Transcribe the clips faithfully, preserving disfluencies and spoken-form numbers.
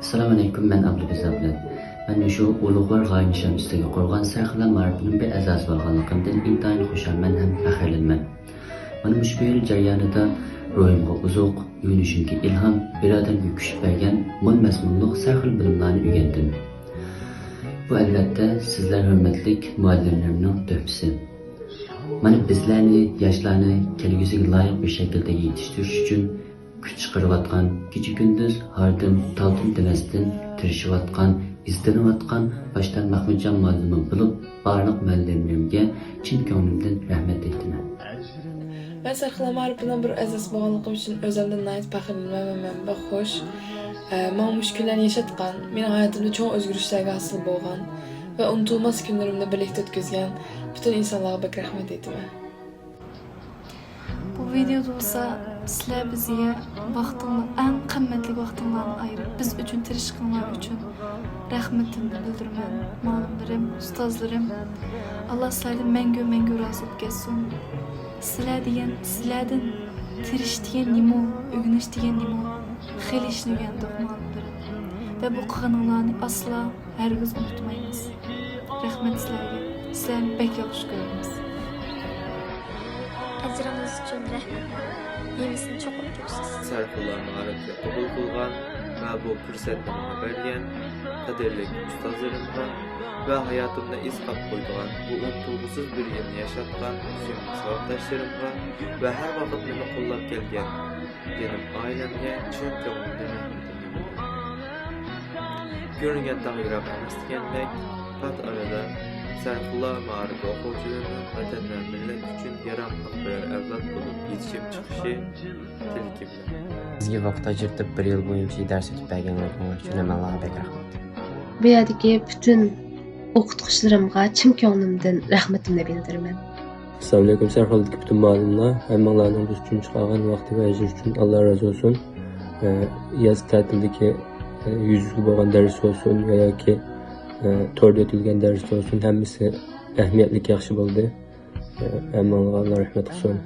ئەسسالامۇئەلەيكۇم، مەن ئابلىبىز ئابلەت. مەن مۇشۇ ئۇلۇغۋار غايە نىشان ئۈستىگە قۇرغان سەرخىللە مائارىپىنىڭ بىر ئەزاسى بولغانلىقىمدىن ئىنتايىن خۇشالمەن ھەم پەخىرلىنىمەن. مانا مۇشۇ بىر يىل جەريانىدا روھۇمغا ئوزۇق، يۆنىلىشىمگە ئىلھام، ئىرادەمگە كۈچ بەرگەن مول مەزمۇنلۇق سەرخىل بىلىملەرنى ئۆگەندىم. بۇ، ئەلۋەتتە، سىزلەر، ھۆرمەتلىك مۇئەللىملىرىمنىڭ تۆھپىسى. مانا بىزلەرنى، ياشلارنى كەلگۈسىگە لايىق بىر شەكىلدە يېتىشتۈرۈش ئۈچۈن كۈچ چىقىرىۋاتقان، كېچە-كۈندۈز ھاردىن، تالدىن دېمەستىن تىرىشىۋاتقان، ئىزدىنىۋاتقان باشتا مەخمۇتجان مۇئەللىمىم بولۇپ، بارلىق مۇئەللىملىرىمگە چىن كۆڭلۈمدىن رەھمەت ئېيتىمەن. مەن سەرخىل مائارىپىنىڭ بىر ئەزاسى بولغانلىقىم ئۈچۈن ئۆزۈمدىن ناھايىتى پەخىرلىنىمەن ۋە مەن بەك خۇش. ئە، ماڭا مۇشۇ كۈنلەرنى ياشاتقان، مېنىڭ ھاياتىمدا چوڭ ئۆزگىرىشلەرگە ھاسىل بولغان ۋە ئۇنتۇلماس كۈنلىرىمنى بىرلىكتە ئۆتكۈزگەن پۈتۈن ئىنسانلارغا بەك رەھمەت ئېيتىمەن. بۇ ۋىدېودا بولسا سىلەر بىزگە ۋاقتىڭلار، ئەڭ قىممەتلىك ۋاقتىڭلارنى ئايرىپ، بىز ئۈچۈن تىرىشقىنىڭلار ئۈچۈن رەھمىتىمنى بىلدۈرىمەن. مۇئەللىملىرىم، ئۇستازلىرىم، ئاللا سىلەردىن مەڭگۈ، مەڭگۈ رازى بولۇپ كەتسۇن. سىلەر دېگەن، سىلەردىن تىرىش دېگەن نېمە، ئۆگىنىش دېگەن نېمە، خېلى ئىشنى ئۆگەندۇق مۇئەللىملىرىم. ۋە بۇ قىلغىنىڭلارنى ئاسلا ھەرگىز ئۇنتۇمايمىز. رەھمەت سىلەرگە. سىلەرنى بەك ياخشى كۆرىمىز. ئەجرىڭىز ئۈچۈن رەھمەت. يېمىسىنى چوقۇم كۆرىسىز. سەرخىللە مائارىپنى قوبۇل قىلغان ۋە بۇ پۇرسەتنى ماڭا بەرگەن قەدىرلىك ئۇستازلىرىمغا ۋە ھاياتىمدا ئىز قالدۇرىدىغان بۇ ئۇنتۇلغۇسىز بىر يىلنى ياشاتقان سۆيۈملۈك ساۋاقداشلىرىمغا ۋە ھەر ۋاقىت مېنى قوللاپ كەلگەن جېنىم ئائىلەمگە چىن كۆڭلۈمدىن رەھمىتىمنى بىلدۈرىمەن. كۆرۈنگەن تاغ يىراق ئەمەس دېگەندەك، پات ئارىدا سەرخىللە مائارىپى ئوقۇغۇچىلىرىنىڭ ۋەتەن ۋە مىللەت ئۈچۈن ياراملىق بىرەر ئەۋلاد بولۇپ يېتىشىپ چىقىشى تىلىكى بىلەن. بىزگە ۋاقىت ئاجرىتىپ، بىر يىل بويىچە دەرس ئۆتۈپ بەرگەنلىكىڭلار ئۈچۈن ھەممىڭلارغا بەك رەھمەت. بۇ يەردىكى پۈتۈن ئوقۇتقۇچىلىرىمغا چىن كۆڭلۈمدىن رەھمىتىمنى بىلدۈرىمەن. ئەسسالامۇئەلەيكۇم، سەرخىلدىكى پۈتۈن مۇئەللىملەر، ھەممىڭلارنىڭ بىز ئۈچۈن چىقارغان ۋاقتى ۋە ئەجرى ئۈچۈن ئاللا رازى بولسۇن. ئە، ياز تەتىلدىكى، ئە، يۈز يۈزگە بولغان دەرس بولسۇن ۋە ياكى، ئە، توردا ئۆتۈلگەن دەرس بولسۇن، ھەممىسى ئەھمىيەتلىك، ياخشى بولدى. ئە، ھەممىڭلارغا ئاللا رەھمەت قىلسۇن.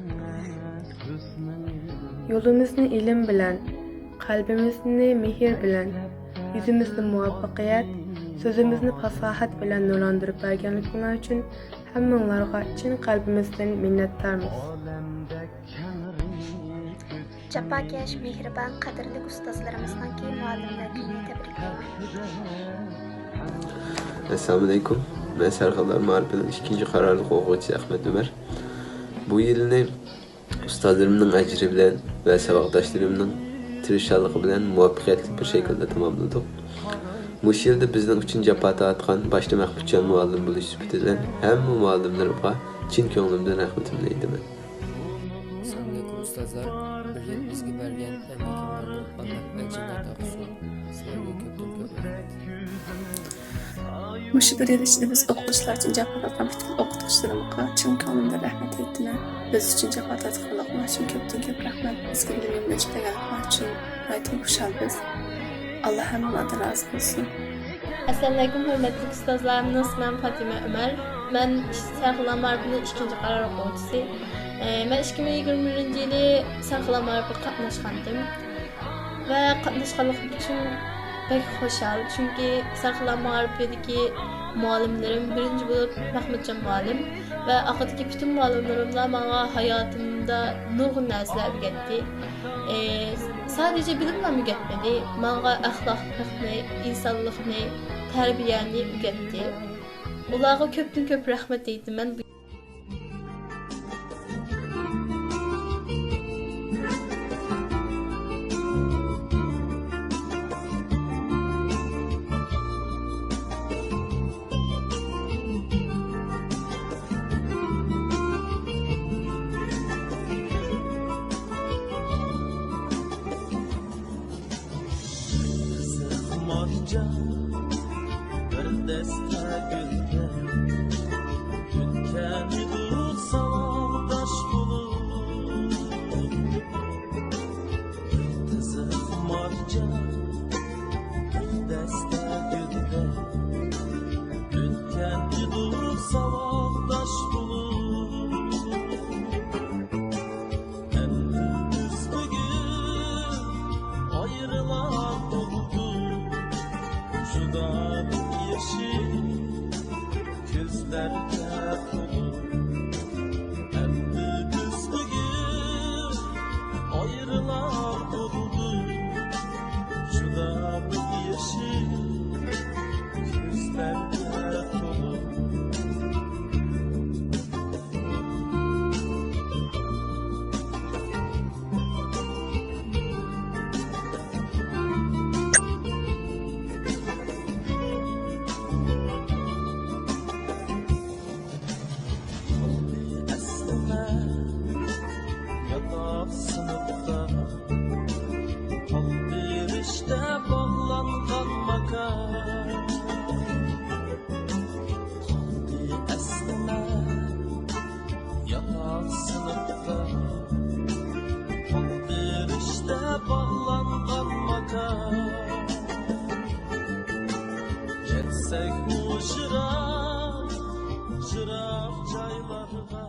يولىمىزنى ئىلىم بىلەن، قەلبىمىزنى مېھىر بىلەن، يۈزىمىزنى مۇۋەپپەقىيەت، سۆزىمىزنى پاساھەت بىلەن نۇرلاندۇرۇپ بەرگەنلىكىڭلار ئۈچۈن ھەممىڭلارغا چىن قەلبىمىزدىن مىننەتدارمىز. جاپاكەش، مېھرىبان، قەدىرلىك ئۇستازلىرىمىزنىڭكى مۇئەللىملەر كۈنىنى تەبرىكلەيمەن. ئەسسالامۇئەلەيكۇم. مەن سەرخىللە مائارىپىنىڭ ئىككىنچى قارارلىق ئوقۇغۇچىسى ئەخمەت ئۆمەر. بۇ يىلنى ئۇستازلىرىمنىڭ ئەجرى بىلەن ۋە ساۋاقداشلىرىمنىڭ تىرىشچانلىقى بىلەن مۇۋەپپەقىيەتلىك بىر شەكىلدە تاماملىدۇق. مۇشۇ يىلدا بىزنىڭ ئۈچۈن جاپا تارتقان باشتا مەخمۇتجان مۇئەللىم بولۇش سۈپىتى بىلەن ھەممە مۇئەللىملىرىمغا چىن كۆڭلۈمدىن رەھمىتىمنى ئېيتىمەن. ئەسسالامۇئەلەيكۇم ئۇستازلار، بىر يىل بىزگە بەرگەن ئەمگىكىڭلارنى ئاللا ئەجرىنى ئاتا قىلسۇن. سىلەرگە كۆپتىن كۆپ رەھمەت. مۇشۇ بىر يىل ئىچىدە بىز ئوقۇتقۇچىلار ئۈچۈن جاپا تارتقان پۈتكۈل ئوقۇتقۇچىلىرىمغا چىن كۆڭلۈمدىن رەھمەت ئېيتىمەن. بىز ئۈچۈن جاپا تارتقانلىقىڭلار ئۈچۈن كۆپتىن كۆپ رەھمەت. بىزگە بىلىم يولىنى ئېچىپ بەرگەنلىكىڭلار ئۈچۈن ناھايىتى خۇشالمىز. ئاللا ھەممىڭلاردىن رازى بولسۇن. ئەسسالامۇئەلەيكۇم، ھۆرمەتلىك ئۇستازلار، مېنىڭ ئىسمىم پاتىمە ئۆمەر. مەن سەرخىللە مائارىپىنىڭ ئىككىنچى قارار ئوقۇغۇچىسى. ئە، مەن ئىككى مىڭ يىگىرمە بىرىنچى يىلى سەرخىللە مائارىپىغا قاتناشقانتىم. ۋە قاتناشقانلىقىم ئۈچۈن بەك خۇشال، چۈنكى سەرخىللە مائارىپىدىكى مۇئەللىملىرىم، بىرىنچى بولۇپ مەخمۇتجان مۇئەللىم ۋە ئارقىدىكى پۈتۈن مۇئەللىملىرىملا ماڭا ھاياتىمدا نۇرغۇن نەرسىلەر ئۆگەتتى. ئى، سادىجە بىلىملا ئۆگەتمىدى، ماڭا ئەخلاقلىقنى، ئىنسانلىقنى، تەربىيەنى ئۆگەتتى. ئۇلارغا كۆپتىن كۆپ رەھمەت ئېيتىمەن. قىزىق مارجان بىر دەستە گۈلدەك، ئۆتكەن يىل ساۋاقداش بولۇپ. قىزىق مارجان بىر دەستە گۈلدەك، ئۆتكەن يىل ساۋاقداش بولۇپ. ئەمدى بىز بۈگۈن ئايرىلار بولدۇق. بېرىشتە باغلانغان ماكان. كەتسەكمۇ يىراق، يىراق جايلارغا.